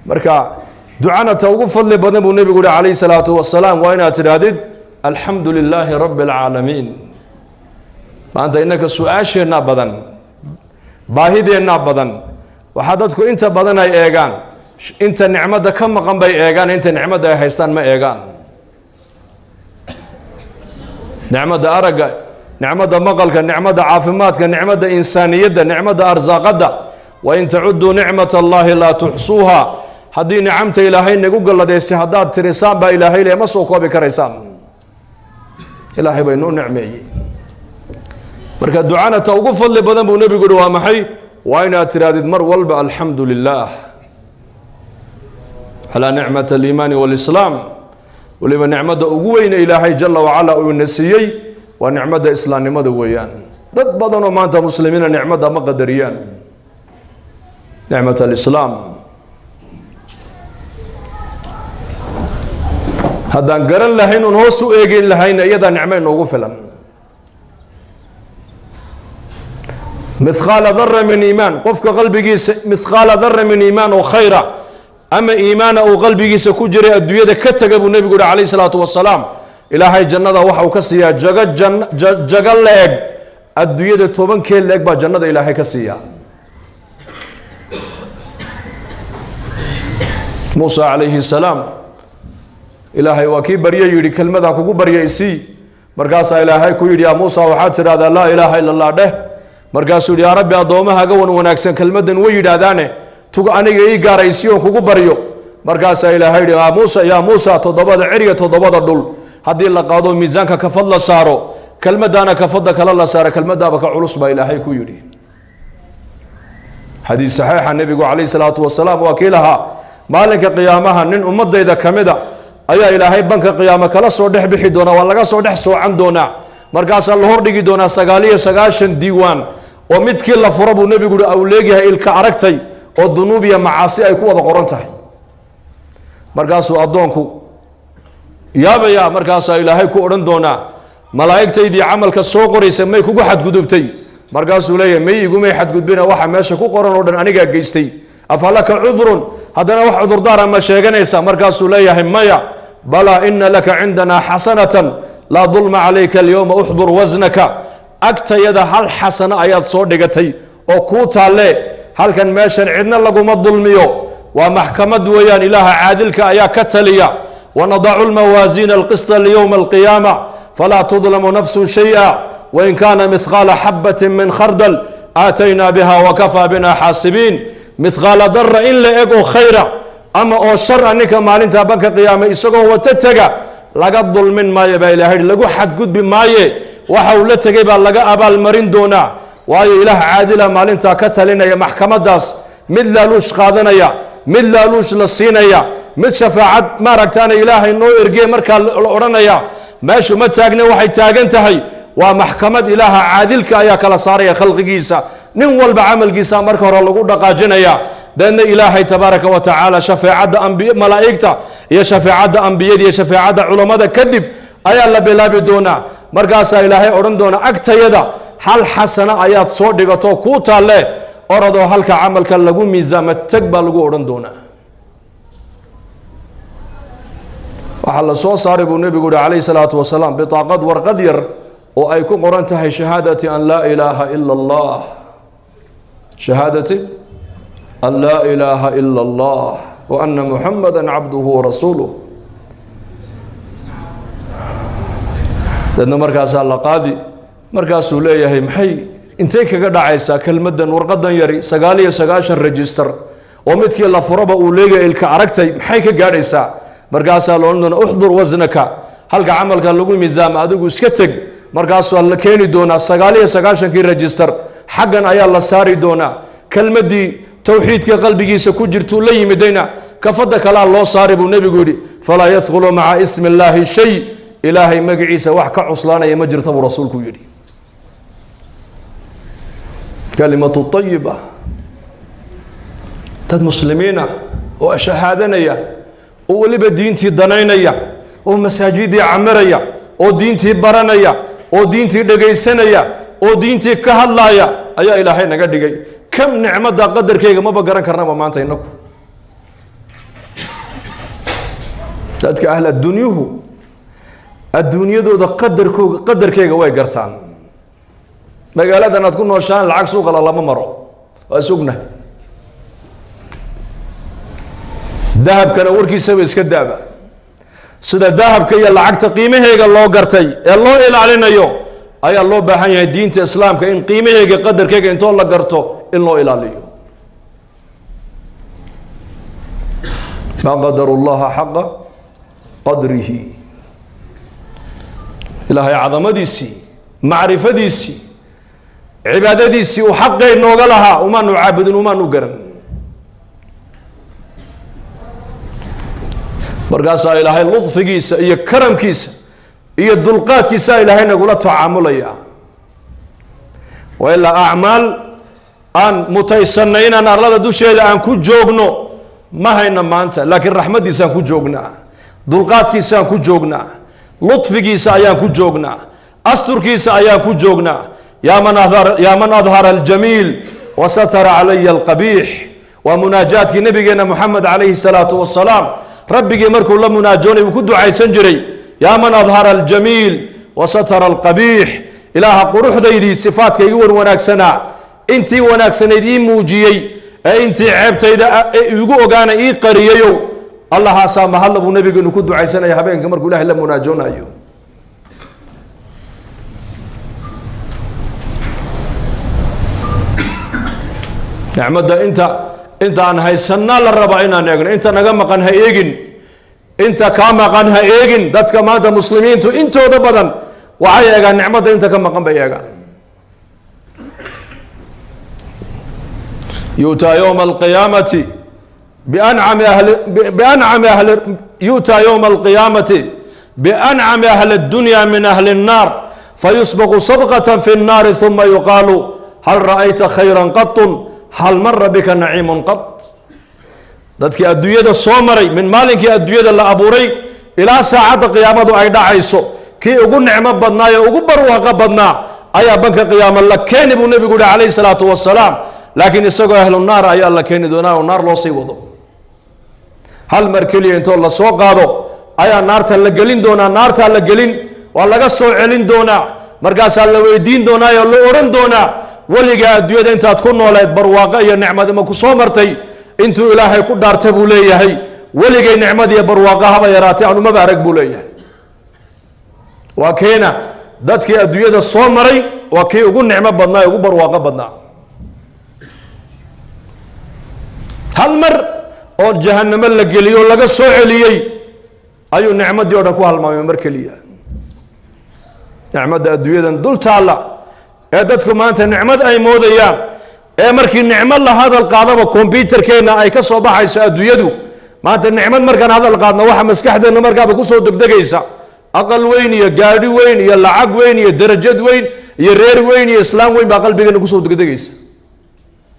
Marka ducana ta ugu fadli badan buu nebigu yihi calayhi salaatu wasalaam waa inaad tidhaahdid alxamdu lilaahi rabbi alcaalamiin. Maanta innaka su-aasheennaa badan, baahideennaa badan, waxaa dadku inta badan ay eegaan inta nicmadda ka maqan bay eegaan, inta nicmadda ay haystaan ma eegaan. Nicmadda aragga, nicmadda maqalka, nicmadda caafimaadka, nicmadda insaaniyadda, nicmadda arsaaqadda. Wain tacuduu nicmat allahi laa tuxsuuha. Haddii nicamta ilaahay nagu galladaysay haddaad tirisaan baa ilaahay le ma soo koobi karaysaan. Ilaahay baynuu nicmeeyey. Marka ducana ta ugu fadli badan buu nebigu yihi waa maxay? Waa inaad tirahdid mar walba alxamdu lilah calaa nicmat aliimaani waalislaam. Weliba nicmadda ugu weyne ilaahay jala wacala uu ina siiyey waa nicmadda islaamnimada weeyaan. Dad badanoo maanta muslimiina nicmadda ma qadariyaan, nicmat alislaam. Haddaan garan lahayn oon hoos u eegeyn lahayna iyadaa nicmo inoogu filan. Mithqaala dara min iimaan, qofka qalbigiisa mithqaala dara min iimaan oo khayra ama iimaana uu qalbigiisa ku jiray adduunyada ka taga buu nebigu yihi calayhi salaatu wasalaam, ilaahay jannada waxa uu ka siiyaa jago jan jago la-eg adduunyada tobankeed la-eg baa jannada ilaahay ka siiyaa. Muusa calayhi salaam ilaahay waa kii barye yidhi kelmadaan kugu barya isii. Markaasaa ilaahay ku yidhi yaa Muusa waxaad tidhahdaa laa ilaaha ila allah dheh. Markaasuu yidhi yaa rabbi addoommahaaga wan wanaagsan kelmaddan way yidhaahdaane tug aniga ii gaaraysi oon kugu baryo. Markaasaa ilaahay yidhi yaa Muusa, yaa Muusa, toddobada ceriga toddobada dhul haddii la qaado miisaanka kafad la saaro, kelmaddaana kafadda kale la saaro, kelmaddaaba ka culus baa ilaahay ku yidhi. Xadiis saxiixa nebigu calayhi salaatu wasalaam waa kii lahaa maalinka qiyaamaha nin ummadayda ka mida ayaa ilaahay banka qiyaamo kala soo dhex bixi doonaa, waa laga soo dhex soocan doonaa. Markaasaa la hordhigi doonaa 99 diiwaan oo midkii la furo buu nebigu yihi au leegyahay ilka aragtay oo dunuub iyo macaasi ay ku wada qoran tahay. Markaasuu addoonku yaabayaa. Markaasaa ilaahay ku odhan doonaa malaa'igtaydii camalka soo qoraysa may kugu xadgudubtay? Markaasuu leeyahay may igumay xadgudbina, waxa meesha ku qoran oo dhan anigaa geystay. Afalaka cudrun, haddana wax cudurdaara ma sheeganaysa? Markaasuu leeyahay maya. Balaa ina laka cindanaa xasanatan laa dulma calayka alyowma uxdur wasnaka. Agtayada hal xasano ayaad soo dhigatay oo kuu taalle, halkan meeshan cidna laguma dulmiyo, waa maxkamad weeyaan, ilaaha caadilka ayaa ka taliya. Wanadacu lmawaasiina alqisطa liyowma alqiyaama falaa tudlamu nafsu shayئa wain kaana mithqaala xabatin min khardal aataynaa biha wakafaa bina xaasibiin. Mithqaala dara in la eg oo khayra ama oo shar a ninka maalintaa banka qiyaame isagoo wata tega laga dulmin maayo baa ilahay lagu xadgudbi maaye, waxa uu la tegay baa laga abaalmarin doonaa. Waayo ilaah caadila maalintaa ka talinaya maxkamadaas, mid laaluush qaadanaya, mid laaluush la siinaya, mid shafaacad maaragtaana ilaahay noo ergeye markaa la odhanaya meeshu ma taagne, waxay taagan tahay waa maxkamad. Ilaaha caadilka ayaa kala saaraya khalqigiisa, nin walba camalkiisa marka hore lagu dhaqaajinaya. Deedna ilaahay tabaaraka wa tacaala shafeecadda ambiy malaa'igta iyo shafeecadda ambiyada iyo shafeecadda culammada kadib ayaa la bilaabi doonaa. Markaasaa ilaahay odhan doonaa agtayada hal xasano ayaad soo dhigato kuu taalle, orodoo halka camalka lagu miisaamo teg baa lagu odhan doonaa. Waxaa la soo saaray buu nebigu yihi calayhi salaatu wasalaam bitaaqad warqad yar oo ay ku qoran tahay shahaadati an laa ilaaha ila allah, shahaadati an laa ilaaha ila allah wa anna muxamada cabduhu warasuuluh. Deedna markaasaa la qaadi, markaasuu leeyahay maxay intay kaga dhacaysaa kelmaddan warqadan yari 99 register oo midkii la furaba uu leegaya ilka aragtay, maxay ka gaadhaysaa? Markaasaa la odhan doonaa uxdur wasnaka, halka camalka lagu miisaama adigu iska teg. Markaasuu la keeni doonaa 99kii register, xaggan ayaa la saari doonaa. Kelmaddii towxiidka qalbigiisa ku jirtuu la yimidayna kafadda kalaa loo saari buu nebigu yidhi falaa yadkhulu maca ismi illaahi shay, ilaahay magaciisa wax ka cuslaanaya ma jirta buu rasuulku yidhi. Kalimatu ayiba. Dad muslimiina oo shahaadanaya oo weliba diintii danaynaya oo masaajidii camiraya oo diintii baranaya oo diintii dhegaysanaya oo diintii ka hadlaaya ayaa ilaahay naga dhigay. Kam nicmadda qadarkeyga maba garan karnaba maanta inaku. Dadka ahla adduunyuhu adduunyadooda qadarkooga qadarkeega way gartaan. Magaaladan aad ku nooshaan lacag suuqa lama maro, waa sugnahay. Dahabkana warkiisaba iska daaba. Sida dahabka iyo lacagta qiimaheega loo gartay ee loo ilaalinayo ayaa loo baahan yahay diinta islaamka in qiimaheega qadarkeega intoo la garto in loo ilaaliyo. Maa qadaru llaha xaqa qadrihi. Ilaahay cadamadiisii, macrifadiisii, cibaadadiisii uu xaqay nooga lahaa umaanu caabudin, umaanu garan. Markaasaa ilaahay ludfigiisa iyo karamkiisa iyo dulqaadkiisa ilaahay nagula tacaamulaya. Waa ilaa acmaal aan mutaysanay inaan arlada dusheeda aan ku joogno ma hayna maanta, laakiin raxmaddiisaan ku joognaa, dulqaadkiisaan ku joognaa, ludfigiisa ayaan ku joognaa, asturkiisa ayaan ku joognaa. Yaa man adhara aljamiil wasatara calaya alqabiix. Waa munaajaadkii nabigeena Moxamed calayhi salaatu wasalaam. Rabbigii markuu la munaajoonay uu ku ducaysan jiray, yaa man adhara aljamiil wasatara alqabiix. Ilaaha quruxdaydii sifaadka igu wan wanaagsanaa intii wanaagsanayd ii muujiyey ee intii ceebtayda igu ogaana ii qariyayow, allahaasaa mahadla buu nabigeenu ku ducaysanaya habeenka markuu ilahay la munaajoonayo. Nicmadda intaan haysanaa la rabaa inaan eegno, inta naga maqan ha eegin, inta kaa maqan ha eegin. Dadka maanta muslimiintu intooda badan waxay eegaan nicmadda inta ka maqan bay eegaan. Yu'taa yowma alqiyaamati biancami ahli biancami ahli yu'taa yowma alqiyaamati biancami ahli addunya min ahli الnaar fayusbaqu sabqatan fi الnaari ثuma yuqaalu hal ra'ayta khayra qatun hal mara bika naciimun qat. Dadkii adduunyada soo maray min maalinkii adduunyada la abuuray ilaa saacadda qiyaamadu ay dhacayso, kii ugu nicmo badnaa ee ugu barwaaqo badnaa ayaa banka qiyaama la keeni buu nebigu yihi calayhi salaatu wasalaam. Laakiin isagoo ahlu naar ayaa la keeni doonaa oo naar loo sii wado. Hal mar keliya intoo la soo qaado ayaa naarta la gelin doonaa, naartaa la gelin, waa laga soo celin doonaa, markaasaa la weydiin doonaa oo la odhan doonaa weligaa adduunyada intaad ku nooleed barwaaqo iyo nicmad ma ku soo martay? Intuu ilaahay ku dhaarta buu leeyahay weligay nicmad iyo barwaaqo haba yaraatay anumaba arag buu leeyahay. Waa keena dadkii adduunyada soo maray waa kii ugu nicmo badnaa ee ugu barwaaqo badnaa. Hal mar oo jahanamo la geliyo o laga soo celiyey ayuu nicmaddii o dhan ku halmaamay mar keliya. Nicmadda adduunyadan dul taalla ee dadku maanta nicmad ay moodayaan ee markii nicmad la hadal qaadaba kombyutarkeenna ay ka soo baxayso adduunyadu. Maanta nicmad markaan hadal qaadno waxa maskaxdeenna markaaba kusoo degdegaysa aqal weyn iyo gaadhi weyn iyo lacag weyn iyo darajad weyn iyo reer weyn iyo islaam weyn baa qalbigeenna kusoo degdegaysa.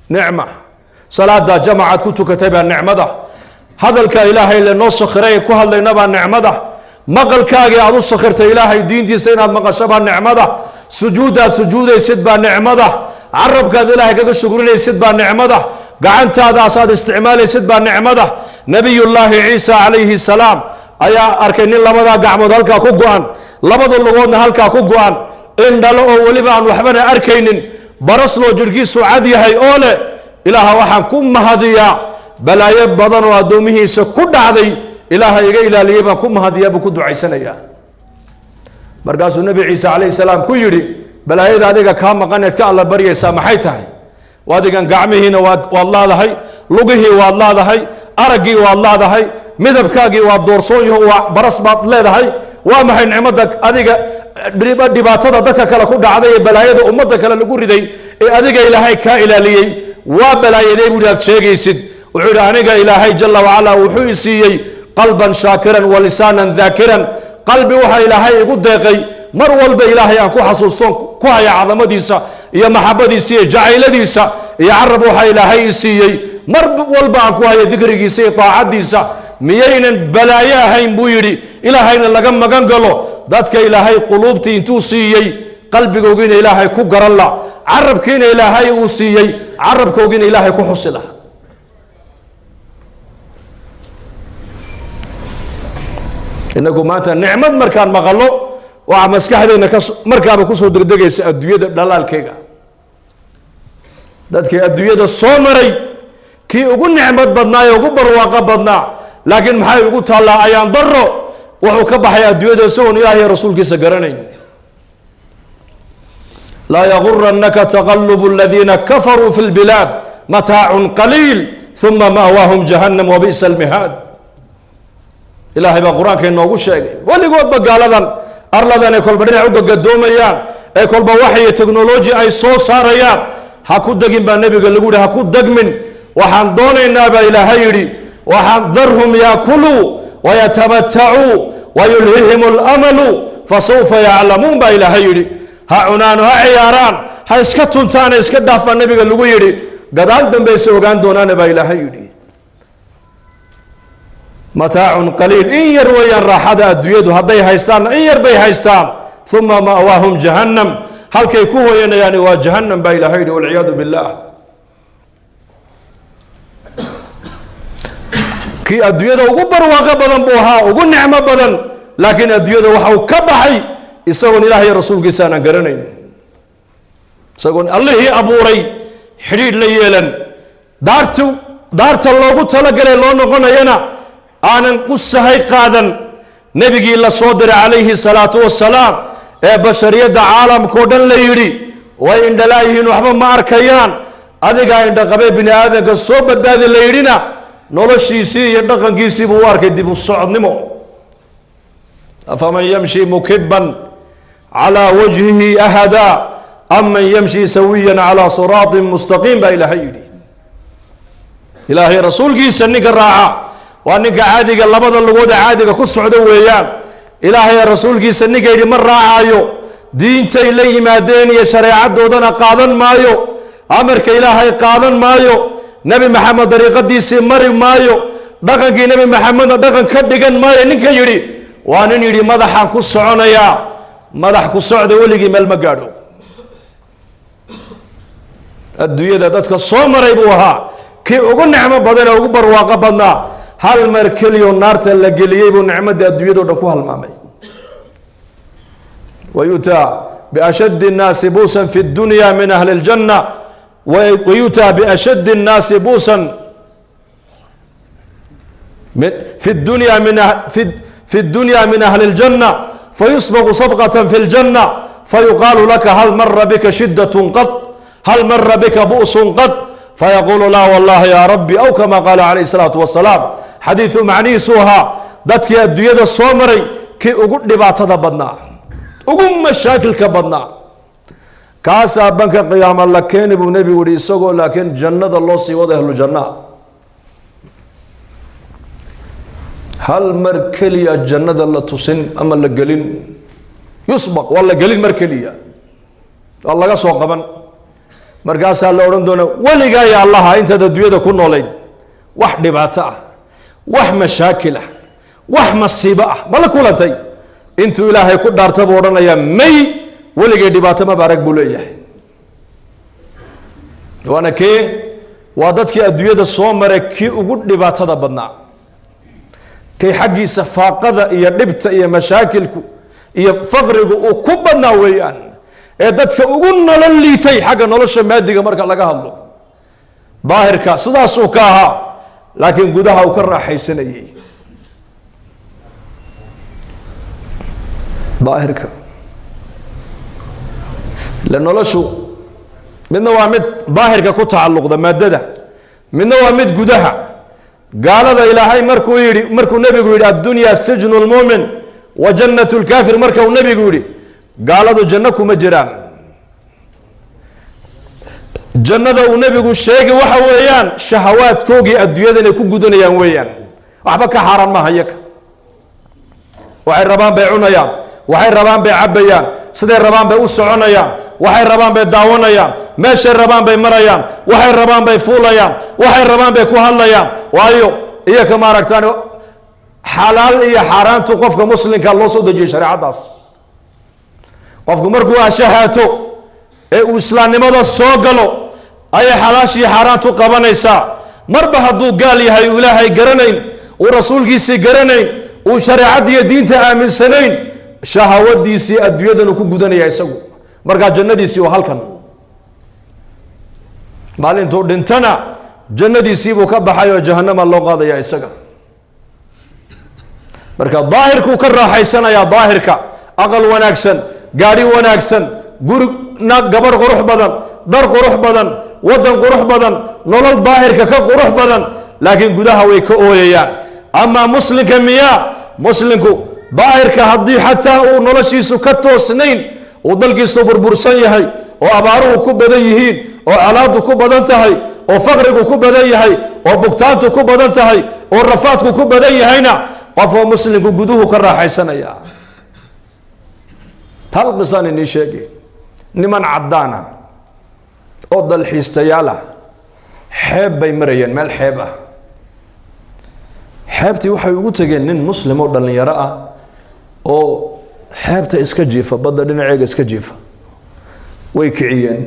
Nicma salaada jamacaad ku tukatay baa nicmada, hadalka ilaahay lenoo sakhiray ku hadlayna baa nicmada, maqalkaagii aad u sakhirtay ilaahay diintiisa inaad maqasho baa nicmada, sujuudaad sujuudaysid baa nicmada, carabkaad ilaahay kaga shukrinaysid baa nicmada, gacantaadaasaad isticmaalaysid baa nicmada. Nabiyullaahi Ciisa calayhi salaam ayaa arkay nin labadaa gacmood halkaa ku go-an, labada lugoodna halkaa ku go-an, indhalo oo weliba aan waxbana arkaynin, barasloo jirhkiisu cad yahay oo leh ilaaha waxaan ku mahadiyaa balaayo badan oo addoomihiisa ku dhacday ilaaha iga ilaaliyey baan ku mahadiyaa buu ku ducaysanayaa. Markaasuu nebi Ciise calayhi salaam ku yidhi balaayada adiga kaa maqaneed ka alla baryaysaa maxay tahay? Adigan gacmihiina waad laadahay, lugihii waad laadahay, araggii waad laadahay, midabkaagii waa doorsoon yaho, waa baras baad leedahay. Waa maxay nicmadda adiga dhibaatada dadka kale ku dhacday ee balaayada ummadda kale lagu riday ee adiga ilaahay kaa ilaaliyey? Waa balaayadee buu aad sheegaysid? Wuxuu yidhi aniga ilaahay jala wacala wuxuu i siiyey qalban shaakiran wa lisaanan daakiran. Qalbi waxaa ilaahay igu deeqay mar walba ilaahay aan ku xasuustoon ku haya cadamadiisa iyo maxabadiisa iyo jacayladiisa, iyo carab waxaa ilaahay i siiyey mar walba aan ku haya dikrigiisa iyo taacadiisa. Miyaynan balaayo ahayn buu yidhi ilaahayna laga magan galo dadka ilaahay quluubtii intuu siiyey qalbigoogiina ilaahay ku garan la, carabkiina ilaahay uu siiyey carabkoogiina ilaahay ku xusi laha. Inagu maanta nicmad markaan maqallo, waxaa maskaxdeenna ka markaaba kusoo degdegaysa adduunyada dhalaalkeega. Dadkii adduunyada soo maray kii ugu nicmad badnaa ee ugu barwaaqo badnaa, laakiin maxay ugu taallaa? Ayaan daro, wuxuu ka baxay adduunyada isagoon Ilaah iyo rasuulkiisa garanayn. Laa yagurannaka taqalubu aladiina kafaruu fi lbilaad, mataacun qaliil uma ma'waahum jahannam wabi'sa almihaad. Ilaahay baa Qur-aanka inoogu sheegay. Weligoodba gaaladan arladan ay kolba dhinac u gagadoomayaan ee kolba waxay technology ay soo saarayaan, ha ku degin baa nebiga lagu yihi, ha ku degmin. Waxaan doonaynaa baa Ilaahay yidhi, waxaan darhum yaakuluu wayatamatacuu wayulhihim alamalu fasawfa yaclamuun baa Ilaahay yidhi. Ha cunaano, ha ciyaaraan, ha iska tuntaana, iska dhaaf baa nebiga lagu yidhi. Gadaal dambayse ogaan doonaana baa Ilaahay yidhi. Mataacun qaliil, in yar weeyaan raaxada adduunyadu hadday haystaanna in yar bay haystaan. Uma ma'waahum jahannam, halkay ku hooyanayaani waa jahannam baa Ilahay yidhi, walciyaadu billaah. Kii adduunyada ugu barwaaqo badan buu ahaa, ugu nicmo badan, laakiin adduunyada waxa uu ka baxay isagoon Ilaah iyo rasuulkiisa aanan garanayn, isagoon Allihii abuuray xidhiidh la yeelan, daartu daarta loogu talagalay loo noqonayana aanan u sahay qaadan. Nebigii la soo diray calayhi salaatu wasalaam ee bashariyadda caalamkao dhan la yidhi way indhalaayihiin, waxba ma arkayaan, adigaa indhaqabee bini aadamka soo badbaadi la yidhina, noloshiisii iyo dhaqankiisii buu u arkay dib u socodnimo. Afaman yamshi mukiban calaa wajhihi ahadaa aman yamshi sawiyan calaa siraatin mustaqiim baa Ilaahay yidhi. Ilaahay rasuulkiisa ninka raaca waa ninka caadiga labada lugood ee caadiga ku socdo weeyaan. Ilaahay rasuulkiisa ninka yidhi ma raacayo, diintay la yimaadeen iyo shareecadoodana qaadan maayo, amarka Ilaahay qaadan maayo, Nebi Maxamed dariiqadiisii mari maayo, dhaqankii Nebi Maxamedna dhaqan ka dhigan maayo, ninka yidhi waa nin yidhi madaxaan ku soconayaa. Madax ku socda weligii meel ma gaadho. Adduunyada dadka soo maray buu ahaa kii ugu nicmo badan ee ugu barwaaqo badnaa. Hal mar keliyo naarta la geliyey buu nicmadii adduunyado dhan ku halmaamay. Wayu'taa biashaddi الnaasi buusan fi اdunya min ahli اljanna, wayu'taa biashaddi الnaasi buusan fi dunya min fi اdunya min ahli اljanna, fayusbaqu sabqة fi اljanna, fayuqaalu laka hal mara bika shidaة qad, hal mara bika bu'sun qad? Fayaqulu laa wallahi ya rabbi, aw kama qaala calayh الsalaatu wasalaam. Xadiidu macnihiisu ahaa dadkii adduunyada soo maray kii ugu dhibaatada badnaa, ugu mashaakilka badnaa, kaasaa banka qiyaama la keeni buu nebigu yihi, isagoo laakiin jannada loo sii wado, ahlu jannaa. Hal mar keliya jannada la tusin ama la gelin, yusbaq waa la gelin mar keliya, waa laga soo qaban, markaasaa la odhan doonaa weligaa ya Allaha intaad adduunyada ku noolayd wax dhibaato ah, wax mashaakil ah, wax masiibo ah ma la kulantay? Intuu Ilaahay ku dhaarta buu odhanayaa may, weligay dhibaato maba arag buu leeyahay. Waana kee? Waa dadkii adduunyada soo maray kii ugu dhibaatada badnaa, kay xaggiisa faaqada iyo dhibta iyo mashaakilku iyo faqrigu uu ku badnaa weeyaan, ee dadka ugu nolol liitay xagga nolosha maadiga marka laga hadlo. Daahirka sidaasuu ka ahaa, laakiin gudaha uu ka raaxaysanayey. Daahirka ile noloshu midna waa mid daahirka ku tacalluqda maadada, midna waa mid gudaha. Gaalada Ilaahay markuu yidhi, markuu nebigu yidhi addunya sijnu lmuumin wa jannat lkaafir, marka uu nebigu yidhi gaaladu janno kuma jiraan, jannada uu nebigu sheegay waxa weeyaan shahawaadkoogii adduunyada inay ku gudanayaan weeyaan, waxba ka xaaraan maaha iyaga. Waxay rabaan bay cunayaan, waxay rabaan bay cabbayaan, siday rabaan bay u soconayaan, waxay rabaan bay daawanayaan, meeshay rabaan bay marayaan, waxay rabaan bay fuulayaan, waxay rabaan bay ku hadlayaan. Waayo iyaka maaragtaan xalaal iyo xaaraantu qofka muslimka loo soo dejiyey shareecadaas. Qofku markuu ashahaato ee uu islaamnimada soo galo ayay xalaashii xaaraantu qabanaysaa. Marba hadduu gaal yahay, uu Ilaahay garanayn, uu rasuulkiisii garanayn, Uu shareecadda iyo diinta aaminsanayn, shahawadiisii adduunyadan uu ku gudanaya isagu. Markaa jannadiisii waa halkan. Maalintuu dhintana jannadiisii buu ka baxay oo jahanama loo qaadaya isaga. Marka daahirkuu ka raaxaysanayaa, daahirka, aqal wanaagsan, gaadhi wanaagsan, guri, gabadh qurux badan, dhar qurux badan, waddan qurux badan, nolol daahirka ka qurux badan, laakiin gudaha way ka ooyayaan. Amaa muslimka miyaa? Muslimku daahirka haddii xataa uu noloshiisu ka toosnayn, uu dalkiisu burbursan yahay, oo abaaruhu ku badan yihiin, oo colaadu ku badan tahay, oo faqrigu ku badan yahay, oo bugtaantu ku badan tahay, oo rafaadku ku badan yahayna, qofoo muslimku guduhu ka raaxaysanaya. Hal qisaan inii sheegi. Niman caddaan ah oo dalxiistayaal ah xeeb bay marayeen, meel xeeb ah. Xeebtii waxay ugu tegeen nin muslim oo dhallinyaro ah oo xeebta iska jiifa, badda dhinaceega iska jiifa. Way kiciyeen,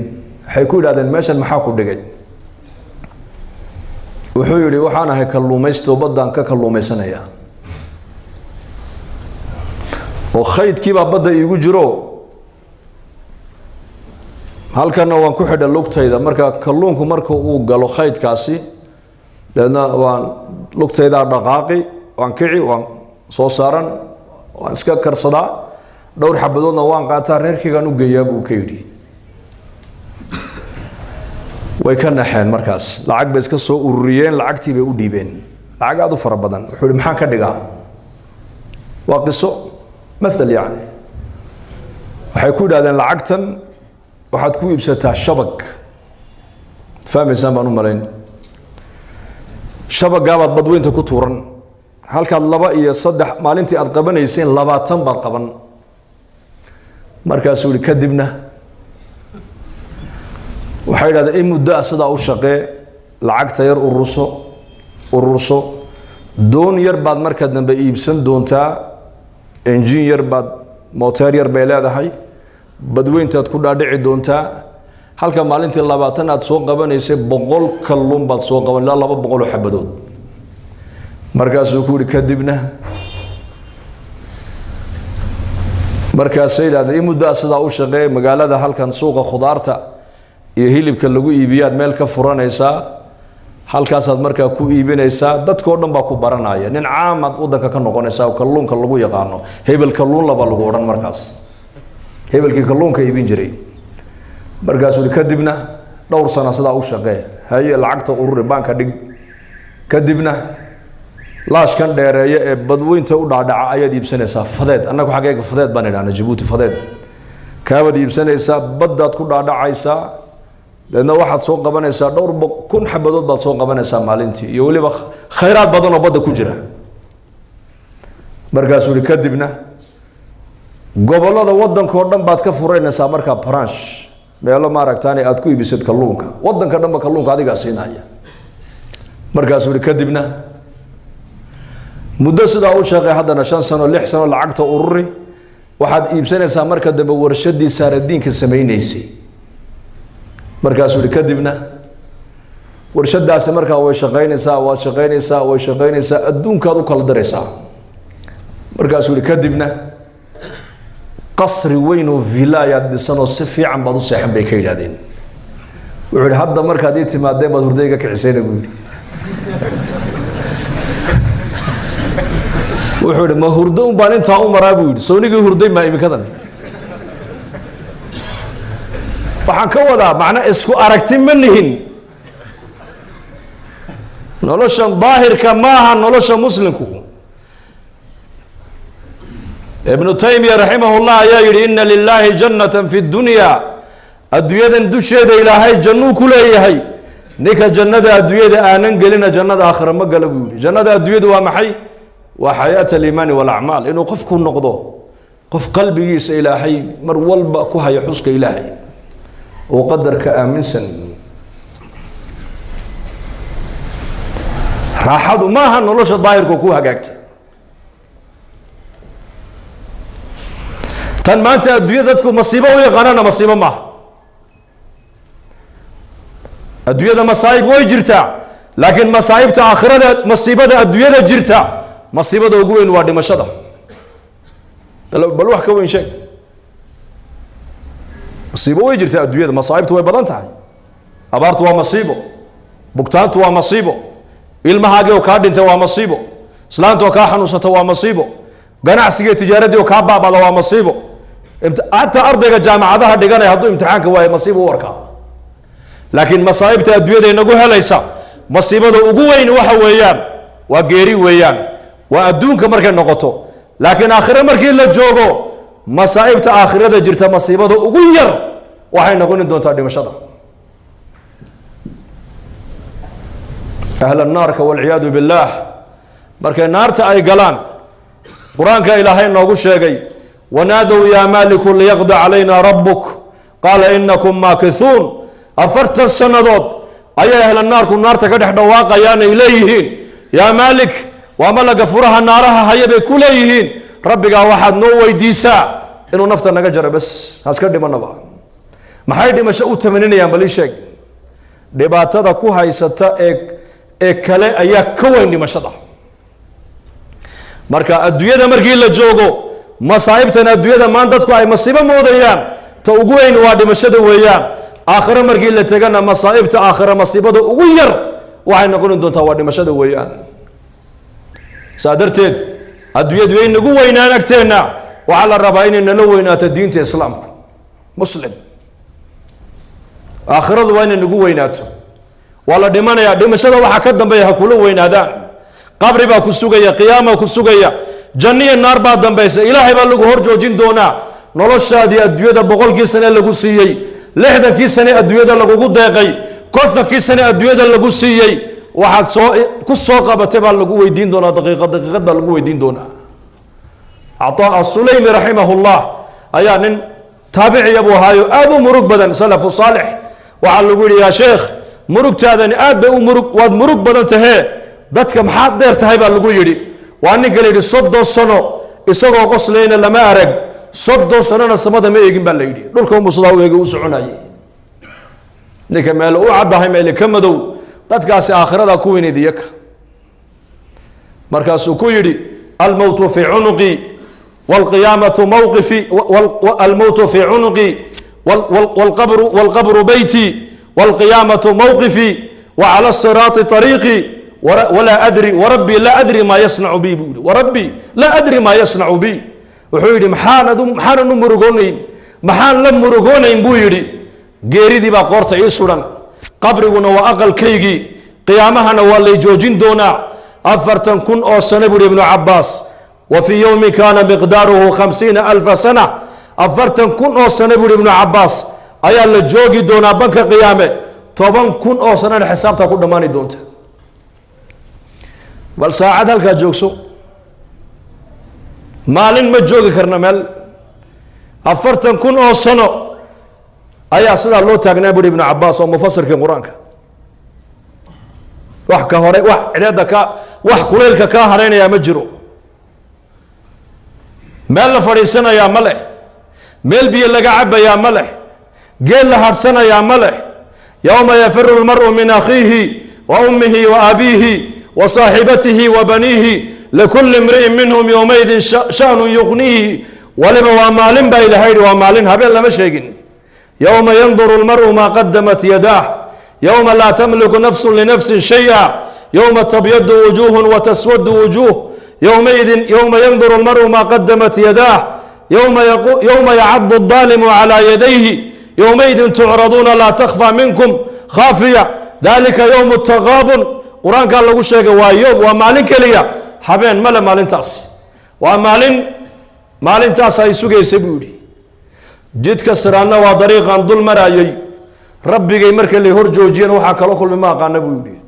waxay ku yidhahdeen, "Meeshan maxaa ku dhigay?" Wuxuu yidhi, "Waxaan ahay kalluumaysto, baddaan ka kalluumaysanaya, oo khaydkiibaa badda iigu jiro, halkanna waan ku xidha lugtayda. Marka kalluunku marka uu galo khaydkaasi, dabeedna waan lugtaydaa dhaqaaqi, waan kici, waan soo saaran, waan iska karsadaa, dhowr xabadoodna waan qaataa, reerkaygaan u geeyaa," buu ka yidhi. Way ka naxeen markaas, lacag bay iska soo ururiyeen, lacagtii bay u dhiibeen, lacag aada u fara badan. Wuxuu yihi, "Maxaan ka dhigaa?" Waa qiso mathal yacni. Waxay ku yidhahdeen, "Lacagtan waxaad ku iibsataa shabag." Fahmaysaan baan u malayn. "Shabagaabaad badweynta ku tuuran, halkaad laba iyo saddex maalintii aad qabanayseen, 20 baad qaban." Markaasuu yihi, "Kadibna?" Waxay yidhahdeen, "In muddo ah sidaa u shaqee, lacagta yar ururso, ururso, doon yar baad marka dambe iibsan doontaa, engine yar baad, moteer yar bay leedahay, badweyntaad ku dhaadhici doontaa. Halka maalintii 20 aad soo qabanaysay, 100 kalluun baad soo qaban, ilaa 200 oo xabadood." Markaasuu ku yihi, "Kadibna?" Markaasay yidhahdeen, "In muddo ah sidaa u shaqeey, magaalada halkan suuqa khudaarta iyo hilibka lagu iibiyaad meel ka furanaysaa, halkaasaad markaa ku iibinaysaa, dadkao dhan baa ku baranaya, nin caamaad waddanka ka noqonaysaa oo kalluunka lagu yaqaano, hebel kalluun laba lagu odhan markaas, hebelkii kalluunka iibin jiray." Markaasuu yihi, "Kadibna?" "Dhowr sana sidaa u shaqee, haye, lacagta ururi, baanka dhig. Kadibna laashkan dheereeya ee badweynta u dhaadhaca ayaad iibsanaysaa, fadeed, annagu xaggeega fadeed baan idhahna Jabuuti, fadeed kaabaad iibsanaysaa, baddaad ku dhaadhacaysaa, dabeedna waxaad soo qabanaysaa dhowr kun xabadood baad soo qabanaysaa maalintii, iyo weliba khayraad badan oo badda ku jira." Markaasuu yihi, "Kadibna gobollada waddankao dhan baad ka furanaysaa markaa branch, meelo maaragtaani aad ku iibisad kalluunka, waddanka dhanba kalluunka adigaa siinaya." Markaasuu yihi, "Kadibna muddo sidaa u shaqey haddana, 5 sano, 6 sano, lacagta ururi, waxaad iibsanaysaa marka dambe warshadii saaradiinka samaynaysay." Markaasuu yihi, "Kadibna warshadaasi markaa way shaqaynaysaa, waad shaqaynaysaa, way shaqaynaysaa, adduunkaad u kala diraysaa." Markaasuu yihi, "Kadibna qasri weyn oo villa ayaad dhisanoo si fiican baad u seexan," bay ka yidhahdeen. Wuxuu yihi, "Hadda markaad ii timaadeen baad hurdayga kicisayna," buu yidhi. Wuxuu yihi, "Ma hurdo un baan intaa u maraa?" buu yidhi. "Sawnigii hurday maa iminkadan?" Waxaan ka wadaa macna isku aragti ma nihin. Noloshan daahirka maaha nolosha muslimku. Ibnu Taymiya raximahullah ayaa yidhi, "Ina lilaahi jannatan fi dunya," adduunyadan dusheeda Ilaahay jannuu ku leeyahay. Ninka jannada adduunyada aanan gelina, jannada aakhira ma gala, buu yihi. Jannada adduunyadu waa maxay? Waa xayaat aliimaani walacmaal, inuu qofku noqdo qof qalbigiisa Ilaahay mar walba ku haya xuska Ilaahay oo qadarka aaminsan. Raaxadu maaha nolosha daahirka ku hagaagta. Tan maanta adduunya dadku masiibo u yaqaanana masiibo maaha. Adduunyada masaa'ib way jirtaa, laakiin masaa'ibta aakhirada, masiibada adduunyada jirta Masiibada ugu weyn waa dhimashada. Bal wax ka weyn sheeg. Masiibo way jirtaa adduunyada, masaa'ibtu way badan tahay. Abaartu waa masiibo, bugtaantu waa masiibo, ilmahaagii oo kaa dhintay waa masiibo, islaanta oo kaa xanuunsata waa masiibo, ganacsigiiyo tijaaradii oo kaa baabada waa masiibo. Hataa ardayga jaamacadaha dhiganaya hadduu imtixaanka waayo masiibo u arkaa. Laakiin masaa'ibta adduunyada inagu helaysa, masiibada ugu weyn waxa weeyaan waa geeri weeyaan, waa adduunka markay noqoto. Laakiin aakhire markii la joogo, masaa'ibta aakhirada jirta masiibada ugu yar waxay noqoni doontaa dhimashada. Ahla naarka walciyaadu billaah markay naarta ay galaan, qur-aanka Ilaahay noogu sheegay: wanaadow yaa maaliku liyaqdi calayna rabbuk qaala inakum maakithuun. 40 sannadood ayay ahla naarku naarta ka dhex dhawaaqayaan, ay leeyihiin: yaa Maalik, waa malaga furaha naaraha haya, bay ku leeyihiin, rabbigaa waxaad noo weydiisaa inuu nafta naga jaro, bes haska dhimanaba. Maxay dhimasho u tamaninayaan? Bal ii sheeg. Dhibaatada ku haysata ee kale ayaa ka weyn dhimashada. Marka adduunyada markii la joogo, masaa'ibtan adduunyada maan dadku ay masiibo moodayaan, ta ugu weyn waa dhimashada weeyaan. Aakhiro markii la tegana, masaa'ibta aakhiro masiibada ugu yar waxay noqoni doontaa waa dhimashada weeyaan. Saa darteed adduunyadu way nagu weynaan agteenna, waxaa la rabaa inay nala weynaato diinta Islaamku. Muslim, aakhiradu waa inay nagu weynaato. Waa la dhimanayaa, dhimashada waxaa ka dambeeya ha kula weynaadaan. Qabri baa ku sugaya, qiyaama ku sugaya, janniya naar baa dambaysa, Ilaahay baa lagu hor joojin doonaa. Noloshaadii adduunyada 100kii sane lagu siiyey, 60kii sane adduunyada lagugu deeqay, 50kii sane adduunyada lagu siiyey, waxaad soo ku soo qabatay baa lagu weydiin doonaa, daqiiqad daqiiqad baa lagu weydiin doonaa. Cataa Asuleymi raximahullah ayaa nin taabiciya buu ahaayo, aada u murug badan, salafu saalix. Waxaa lagu yidhi: yaa sheekh, murugtaadani aad bay u murug, waad murug badan tahee, dadka maxaad dheer tahay? Baa lagu yidhi. Waa ninka la yidhi 30 sano isagoo qoslayna lama arag, 30 sanona samada ma eegin baa la yidhi, dhulka umusadaa u eegi u soconayay. Ninka meelo u caddahay, meele ka madow, dadkaasi aakhirada ku weyneyd iyaka. Markaasuu ku yidhi: almowtu fii cunuqi wاlqiyaamatu mawqifi, almowtu fii cunuqi wاlqabru beyti wاlqiyaamatu mawqifi wacala الsiraati طariiqi, walaa adri warabbi laa adri maa yasnacu bi, buu yihi. Warabbi laa adri maa yasnacu bi. Wuxuu yidhi: maxaanan u murugoonayn, maxaan la murugoonayn? Buu yidhi. Geeridii baa qoorta ii suran, qabriguna waa aqalkaygii, qiyaamahana waa lay joojin doonaa 40,000 oo sano, buuhi Ibnu Cabaas. Wa fii yowmin kaana miqdaaruhu 50,000 sana. 40,000 oo sano, buuhi Ibnu Cabaas, ayaa la joogi doonaa banka qiyaame, 10,000 oo sanana xisaabtaa ku dhammaani doonta. Bal saacad halkaa joogso, maalin ma joogi karna meel. 40,000 oo sano ayaa sidaa loo taagnaa, buuhi Ibnu Cabaas oo mufasirkii qur-aanka. Wax ka hore, wax cideedda ka, wax kulaylka kaa haraynayaa ma jiro, meel la fadhiisanayaa ma leh, meel biyo laga cabayaa ma leh, geel la hadhsanayaa ma leh. Yowma yafiru lmar'u min akhiihi wa ummihi wa abiihi wa saaxibatihi wa baniihi, likulli imri'in minhum yowmaidin sha'nun yuqniihi. Waliba waa maalin baa Ilahay yidhi, waa maalin, habeen lama sheegin. Yowma yanduru lmar'u maa qadamat yadaah, yowma laa tamliku nafsun linafsin shay'a, yowma tabyadu wujuuhun wa taswadu wujuuh, yowmaidin yowma yanduru lmar'u maa qadamat yadaah, yowma yacadu الdaalimu calaa yadayhi, yowmaidin tucraduuna laa takhfa minkum khaafiya, dalika yowm taqaabun. Qur-aankaa lagu sheegay. Waa yowm, waa maalin keliya, habeen male maalintaasi. Waa maalin, maalintaas ay sugaysa, buu yidhi. Jidka siraadna waa dariiqan dul maraayay, rabbigay marka lay hor joojiyeen waxaa kala kulmi ma aqaana, buu yidhi.